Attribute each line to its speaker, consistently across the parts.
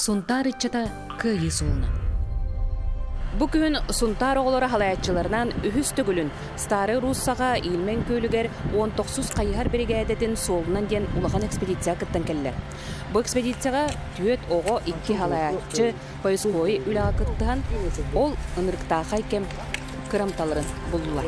Speaker 1: Сунтаар ыччата кыайыы суолунан.
Speaker 2: Бу күһүн Сунтаар оҕолоро халайааччыларынан үһүс төгүлүн Старай Руссаҕа Ильмень күөлүгэр 19 хайыһар биригээдэтин суолунан диэн улахан экспедиция кыттан кэллэ. Бу экспедицияҕа түөрт оҕо, икки халайааччы поисковай үлэҕэ кыттыһан, ол ынырыктаахай кэм кырамталарын буллулар.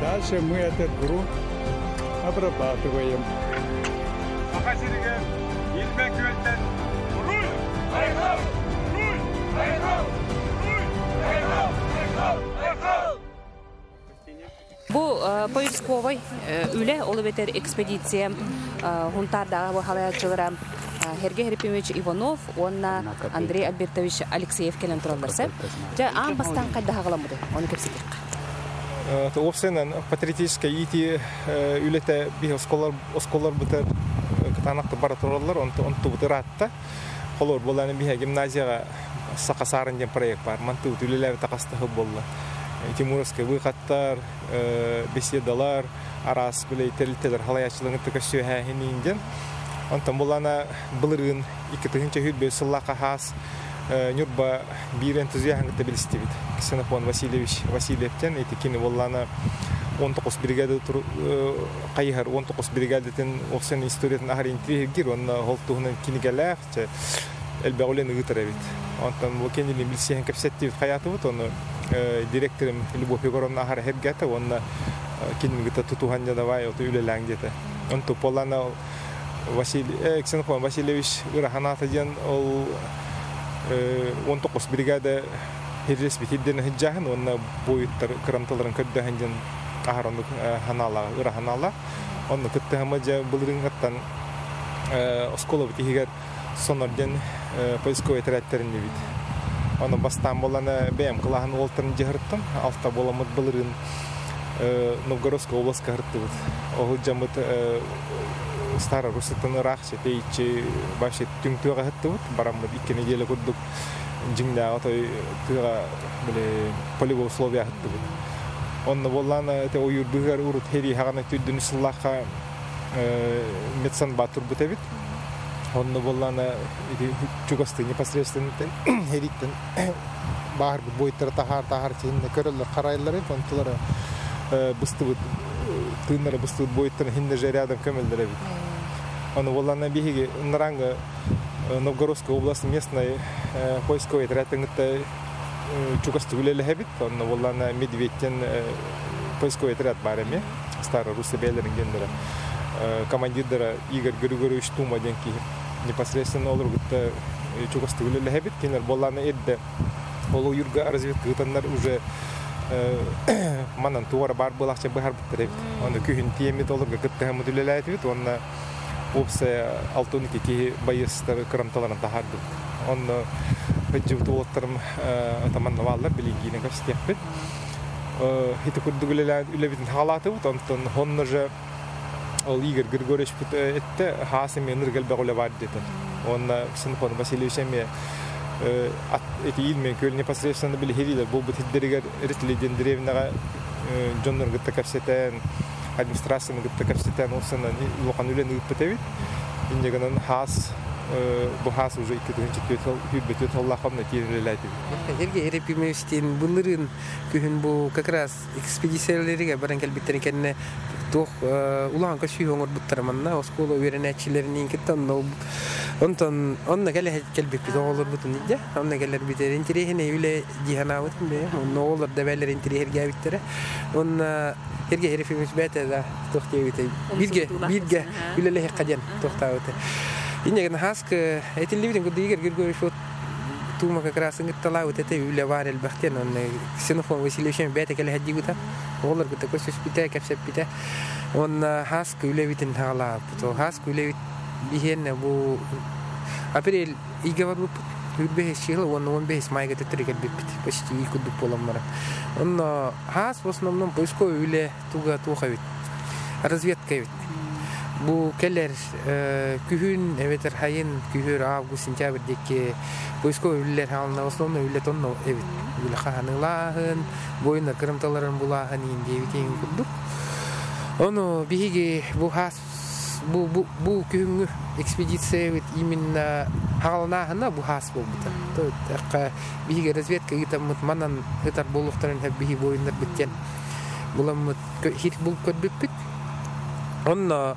Speaker 3: Дальше мы этот грунт обрабатываем.
Speaker 4: Саха сиригэр Ильмень күөлтэн Руй! Айхал! Руй! Айхал! Руй! Айхал! Айхал! Айхал!
Speaker 2: Бу поисковай үлэ, ол эбэтэр экспедиция Хунтаардааҕы халайааччылара Сергей Хрипимович Иванов уонна Андрей Альбертович Алексеев кэлэн тураллар сөп. Дьэ, аан бастаан хайдах аҕаламмыты, ону кэпсэтиэххэ.
Speaker 3: Уопсайынан патриотическай иитии үлэтэ биһи оскуолаларбытыгар кытаанахтык бара тураллар, онтубут ыраатта. Холобур, буолааны биһи гимназияҕа Саха саарын диэн проект баар. Мантыбыт үлэлээбит хастаһы буолла. Тимуровскай выходтар, беседалар, араас били тэрилтэлэр халайааччыларын кытта көрсүөһээһин диэн. Онтон булана былырыын 2025 сыллаахха хаас Ньурба биир энтузиаһын кытта билистибит. Ксенофон Васильевич Васильевтен ити кини буоллаана 19 бригада хайыһар 19 бригадатын охсен историятын аһар интриһиргир уонна ол туһунан кинигэлээх элбэх үлэни ыытар эбит. Онтон бу кинини билсиһэн кэпсэттибит хайаатыбыт, ону директорым Любовь Егоровна аһара эргэтэ уонна кинини кытта тутуһан дьэ давай оту үлэлээҥ диэтэ. Онту Полана Василий Ксенофон Васильевич ырахан диэн ол 19 бригада хирреспит ирден сылдьаһын уонна буойуттар кырамталарын көрдөһөн диэн аһар оннук ханаалаах ырахан Онно кыттыһама дьэ былырыыҥҥаттан оскуолабыт иһигэр Сонор диэн поисковай этэрээттэриннибит. Ону бастаан буолан бэйэм кылааһын уолтарын дьаһырттым. Алта буоламмыт былырыын Новгородскай областка ыһырттыбыт. Ол дьаммыт Старая Руссаттан ыраах тэйиччи вообще түҥ тыаҕа ыһыттыбыт. Бараммыт икки неделя курдук дьиҥнээҕи той тыаҕа били полевой условия ыһыттыбыт. Онно буоллаан ити ойуур быыһыгар урут херииһэҕинэ түрдүнү сыллаахха медсанбат турбут эбит. Онно буоллаана ити чугастыы непосредственно эриттэн бааһырбыт буойуттары таһаар таһаар сиһиннэ көрөллөр харайаллар онтулара быстыбыт тыыннара быстыбыт буойуттарын хиннэ же рядом көмөллөр эбит. Ону буоллаана биһиги наранга Новгородская область местной поисковой отрядын кытта чугастык үлэлэһэбит. Онно буоллаана Медведтен поисковый отряд баар эми. Старый Русь бэйэлэрин гендера. Командирдара Игорь Григорьевич Тума диэн киһи. Непосредственно олор кытта чугастык үлэлэһэбит. Кинилэр буоллаана эрдэ ол уйурга разведка ыытаннар уже манан туора баар буолаахча быһарбыттар эбит. Оны күһүн тиэммит олорго кыттыһаммыт үлэлээтибит уонна уопсайа 62 киһи байыастары кырамталарын таһаардыбыт. Онно сылдьыбыт уолаттарым атаманна бааллар, билиҥҥиинэн кэпсэтиэхпит. Ити курдук үлэлээн үлэбитин хаалаатыбыт, онтон онно же ол Игорь Григорьевичпыт эттэ, хаас эмиэ ынырык элбэх үлэ баар диэтэ. Уонна Ксенофон Васильевич эмиэ эти Ильмень күөл непосредственно билиһириилэр буолбут сирдэригэр Ритли диэн дэриэбинэҕэ дьоннорун кытта кэпсэтэн, администрацияны кытта кэпсэтэн улсанан улахан үлэни ыыппыт эбит. Инньэ гынан хаас бу хаас уже 2024 сыллаах онно тиийэн үлэлээтибит.
Speaker 5: Сергей Епимовичтиин былырыын күһүн бу как раз экспедицияларыгар баран кэлбиттэрин кэннэ туох улахан көсүү оҥорбуттара манна оскуола үөрэнээччилэриниин кытта онно онтон онно кэлэ кэлбиппит оҕолорбутун илдьэ онно кэлэрбитигэр интэриэһинэй үлэ дии санаабытым бэйэм онно оҕолор да бээлэр интэриэһиргээбиттэрэ уонна Сергей Ефимович бэйэтэ да туох диэбитэй бииргэ бииргэ үлэлэһиэххэ диэн туохтаабыта инньэ гынан хааскы этиллибитин курдук Игорь Григорьевич вот Тума как раз ыҥытталаабыт этэ үлэ баар элбэх диэн онно Ксенофон Васильевич бэйэтэ кэлэһэрдиибитэ оҕолор кытта көрсүспүтэ кэпсэппитэ уонна хааскы үлэбитин хаалаабыт ол хааскы үлэбит биһиэнэ бу апрель ыйга барбыппыт. Хүрбэһис чыһыла уонна 15 майга төттөрү кэлбиппит. Почти ый курдук буолан баран. Онно хаас в основном поисковый үлэ туга туох эбит. Разведка эбит. Бу кэлэр күһүн эбэтэр хайын күһүр август сентябрь диэки поисковый үлэлэр хаална основной үлэ тонно эбит. Үлэ хаһаныылааһын, буойуннар кырымталарын булааһын иин диэбитин курдук. Ону биһиги бу хаас бу, бу, бу күһүҥҥү экспедициябыт именно хаҕаланааһына бу хаас буолбута. То биһиги разведка ыытаммыт манан ытар буолуохтарын сөп биһи буойуннарбыт диэн буламмыт хит бул көрбүппүт. Онно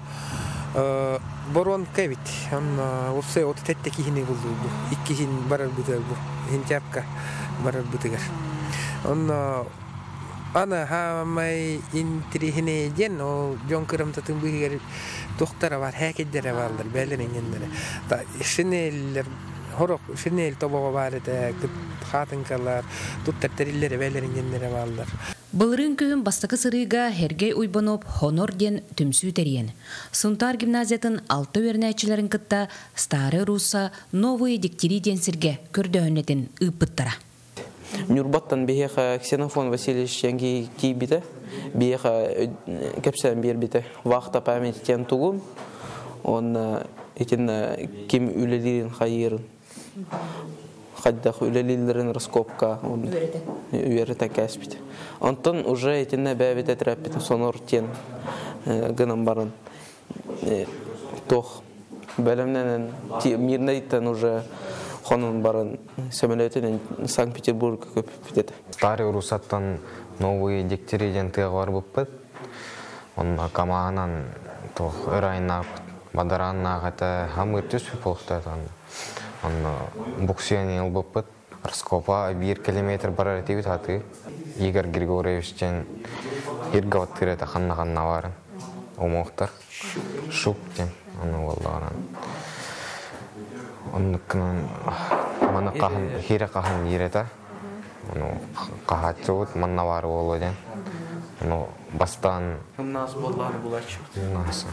Speaker 5: боронка эбит. Онно уопсай 37 киһини буллуу бу. Иккиһин барарбытыгар бу. Хинтяпка барарбытыгар. Онно аны хаамай интириһинэй диэн ол дьон кырамтатын быыһыгар туохтара бар, хээкэйдэрэ бааллар, бээлэр иҥэннэрэ. Шинеллэр хорох шинель тобоҕо баар этэ, хаатыҥкалар, туттар тэриллэрэ бээлэр иҥэннэрэ бааллар.
Speaker 1: Былырыын күһүн бастакы сырыыга Сергей Уйбанов Хонор диэн түмсүү тэрийэн, Сунтаар гимназиятын алта үөрэнээччилэрин кытта Старая Русса Новые Дегтяри диэн сиргэ көрдөһүннэтин ыыппыттара.
Speaker 6: Ньурбаттан биһиэхэ Ксенофон Васильевич Янги тиийбитэ, биһиэхэ кэпсээн биэрбитэ. Вахта памяти диэн тугун, уонна итиннэ ким үлэлиирин хайыырын, хайдах үлэлииллэрин раскопка үөрэтэн кээспит. Онтон уже итиннэ бэйэбит этэрээппитин сонор диэн гынан баран туох бэлэмнэнэн мирнэйтэн уже хонон баран сөмөлүөтүнэн Санкт-Петербургка көппүппүт этэ.
Speaker 7: Старый Русаттан Новые Дегтяри диэн тыаҕа барбыппыт. Онно камаанан туох өр айаннаабыт бадарааннаах этэ, хамыыр түспүт буолуохтаах Онно буксуйан ылбыппыт. Раскопа биир километр барар этибит атыы. Игорь Григорьевич диэн иргэ баттыыр этэ ханна-ханна баарын. Умуохтар. Шук диэн ону буоллаҕынан. Оннуккунан маны хаһан хире хаһан диир этэ. Ону хаһааччыбыт манна баар буолуо диэн. Ону бастаан
Speaker 6: Хымнаас буоллаҕына булааччыбыт.
Speaker 7: Хымнаас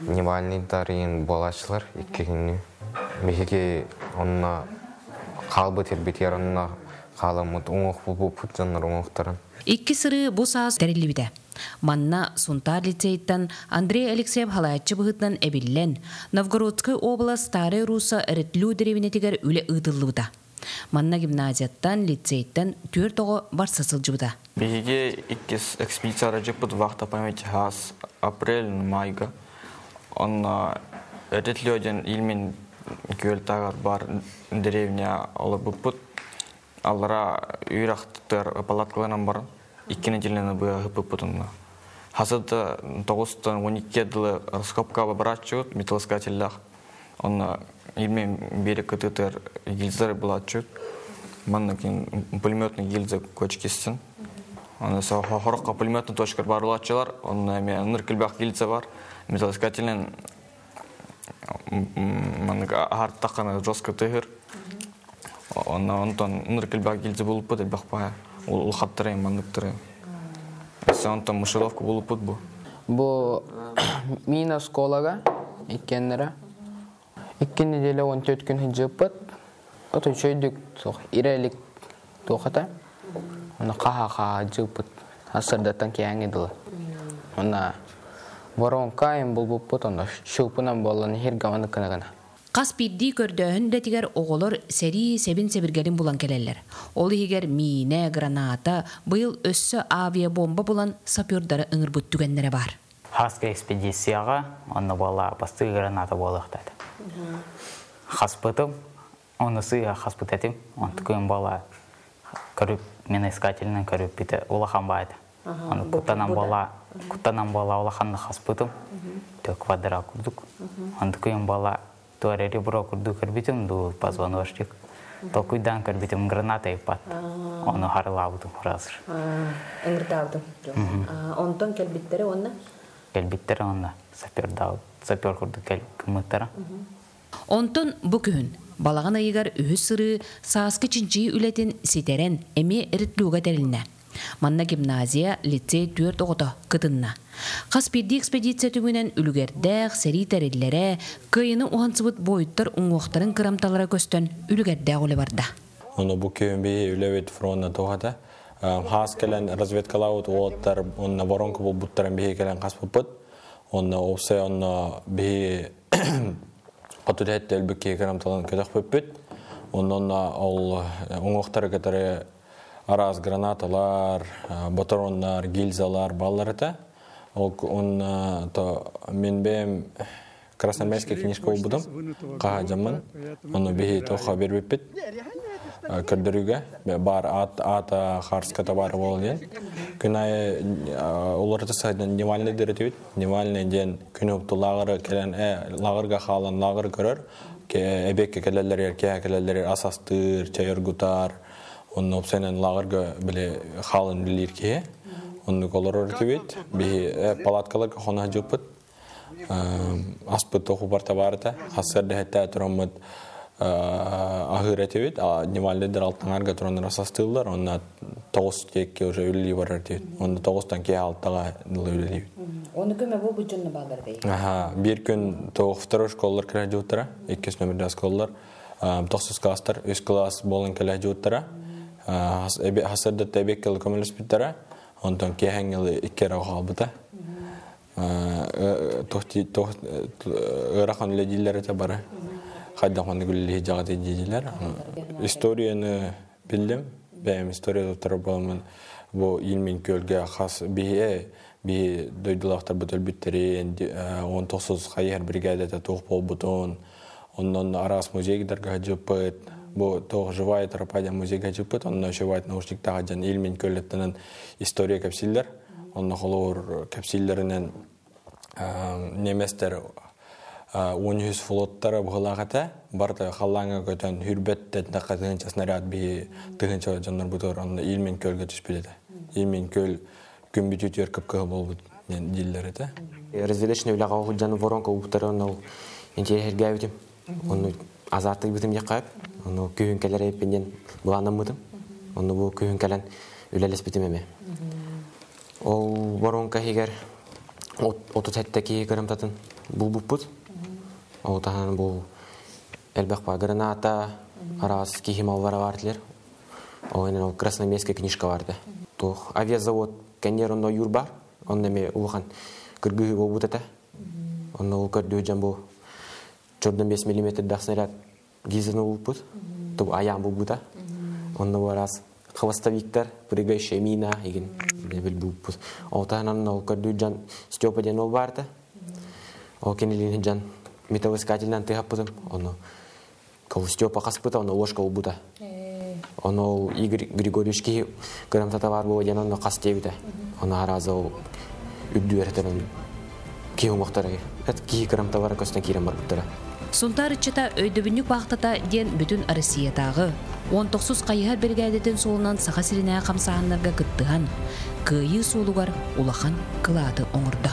Speaker 7: Дневальныйдарыйын буолааччылар икки күннүү. Биһиги онно хаалбыт ирбитигэр онно хааламмыт уҥуох булбуппут дьоннор уҥуохтарын.
Speaker 1: Икки сырыы бу саас тэриллибитэ. Манна Сунтаар лицейиттэн Андрей Алексеев халааччы быһыытынан эбиллэн, Новгородскай область Старая Русса Ретлю дэриэбинэтигэр үлэ ыытыллыбыта. Манна гимназияттан, лицейттэн түөрт оҕо барса сылдьыбыта.
Speaker 6: Биһиги иккис экспедицияра дьыппыт вахта памяти хаас апрель майга. Онно Ретлю диэн Ильмень күөл тааҕар баар деревня олорбуппут. Аллара үрэхтэр палаткаланан баран икки неделяны быа ыһыппыппыт онно. Хасыт тоҕустан 12 дылы раскопка барааччыбыт металлоискателлээх. Онно Ильмень берег кытыытыгар гильзалар булааччыбыт. Манна пулеметный гильза кочкистин. Оны хороххо пулеметный точкалар бар булааччылар. Онно эмиэ ыныр килбэх гильза бар. Металлоискателинэн маннык аһартаххана жестко тыһыр. Онно онтон ыныр килбэх гильза булуппут элбэх баһа. Улахаттары манныктары. Өссө онтон мышеловка булуппут бу.
Speaker 8: Бу мин оскуолага иккиэннэрэ 2 неделя 14 күн сылдьыппыт. Ото үчүгэйдик суох ирэ илик туох этэ. Онно хаһа-хаһа дьыыппыт сырдаттан киэҥҥи дылы. Онно воронка им булбуппут онно шупунан буолан иһиргэ маннык гына гына.
Speaker 1: Хас биирдии көрдөөһүн үлэтигэр оҕолор сэрии сэбин-сэбиргэлин булан кэлэллэр. Ол иһигэр миинэ, граната, быйыл өссө авиабомба булан сапердары ыҥырбыт түгэннэрэ баар.
Speaker 9: Хаска экспедицияҕа онно буола бастыы граната буолуохтаата. Хаспытым, оны сыыһа хаспыт этим. Онтукуйум буола көрүп миноискателинэн көрүппүтэ улахан баайда. Оны куттанан буола куттанан буола улаханнык хаспытым. Тө квадрат курдук. Онтукуйум буола туора ребро курдук көрбүтүм дуу позвоночник. Толкуйдаан көрбүтүм граната ыппат. Ону харылаабытым разыр.
Speaker 2: Ыҥырдаабытым. Онтон кэлбиттэрэ уонна?
Speaker 9: Кэлбиттэрэ уонна сапердаабыт. Сапер курдук кыммыттара.
Speaker 1: Онтон бу күһүн балаҕан ыйыгар үһүс сырыы сааскы чинчийии үлэтин ситэрэн эмиэ Ретлюга тэрилиннэ. Манна гимназия, лицей түөрт оҕото кытынна. Хас биирдии экспедиция түмүгүнэн үлүгэрдээх сэрии тэриллэрэ, кыайыыны уһансыбыт буойуттар уҥуохтарын кырамталара көстөн үлүгэрдээх үлэ барда.
Speaker 10: Ону бу күн биһи үлэбит фронна туохата. Хаас кэлэн разведкалаабыт уолаттар онно воронка булбуттарын биһи кэлэн хаспыппыт. Онно опсай онно биһи 37 өлбүт киһи кырамталан көтөхпүппүт. Онно ол уҥуохтары кытары араас гранаталар, ботроннар, гильзалар баллар этэ. Ол онно то мин бэйэм красноармейская книжка булбутум. Хаһа дьаммын. Онно биһи тоха бербиппит. Көрдөрүүгэ бар ат ата харската бар бол диэн. Күн айы олорты сайдан дневальный деретибит. Дневальный диэн күн упту лагыры кэлэн лагырга хаалан лагыр көрөр. Эбекке келелер, кеһе келелер ас астыр, чай оргутар. Онно опсайнан лагырга биле хаалан билир киһи. Оннук олорор этибит. Биһи палаткаларга хона жуппут. Аспыт тоху барта барыта. Хассар дэхэтэ тураммыт аһыыр этибит. Дневальныйдар алтаңарга тураннар асастыыллар. Онно тоҕус тиэкке уже үлэлии барар этибит. Онно тоҕустан киэһэ алтаҕа дылы үлэлиибит.
Speaker 1: Оны көмө бу бучунна балар дей.
Speaker 10: Аха, биир күн тоҕус второй школалар кэлэ жууттара, иккис номердаах школалар, тохсус класстар, үс класс буолан кэлэ жууттара. Хасырдатта эбеккел көмөлөспүттэрэ. Онтон киэһэҥҥи икки эрэ хаалбыта. Ыарахан үлэ этэ бары. Хайдах оннук үлэлиһи дьаҕат диилэр. Историяны биллим. Бэйэм история доктора буоламмын бу Илмин көлгө хас биһи биһи дойдулаахтарбыт өлбүттэрин, 19 хайыһар бригадата туох буолбутун, оннон араас музейдарга жыппыт, бу туох живая тропа диэн музейга жыппыт, онно живая наушниктаах дьон Илмин көлөттөнөн история кэпсииллэр. Онно холоор кэпсииллэринэн немецтер 13 флоттара быһылаах этэ. Барыта халлааҥҥа көтөн хүрбэт тыһыынча снаряд биһи тыһыынча дьоннор бутугар онно Илмин көлгө түспүт этэ. Илмин көл күн бүтүүтүгэр кып-кыһыл буолбут диэн дииллэр этэ.
Speaker 7: Разведочный үлэҕэ сылдьан воронка уктары онно интиэһиргээбитим. Онну азартыйбытым диэххэ Онну күһүн кэлэр эппин диэн былааннаммытым. Онну бу күһүн кэлэн үлэлэспитим эме. Ол воронка иһигэр 37 киһи кырамтатын булбуппут. Ол таһынан бу элбэх ба граната, араас киһи маллара бар тилер. Ол энен ол красноармейская книжка барды. Туох авиазавод кэннер онно юр бар. Онно эме улахан кыргыһы болбут этэ. Онно ол көрдүү дьон бу чордон 5 миллиметрдаах снаряд гизаны улуппут. Тубу аян булбута. Онно барас хвостовиктар, прыгающая мина игин бил булпут. Ол таһынан ол көрдүү дьон Степа диэн ол барда. Ол кенилин дьон металлоискательнан тыһаппытым. Ону кол Степа хаспыта, ону ложка улбута. Ону Игорь Григорьевич киһи кырамтата бар буо диэн онно хас диэбитэ. Ону араза ол үрдүөр киһи уҥуохтара эт киһи кырамталара көстөн киирэн барбыттара.
Speaker 1: Сунтаар ыччата өйдөбүнньүк баахтата диэн бүтүн Россиятааҕы 19 хайыһар биригээдэтин суолунан Саха сиринээҕи хамсааһыннарга кыттыһан, кыайыы суолугар улахан кылааты оҥордо.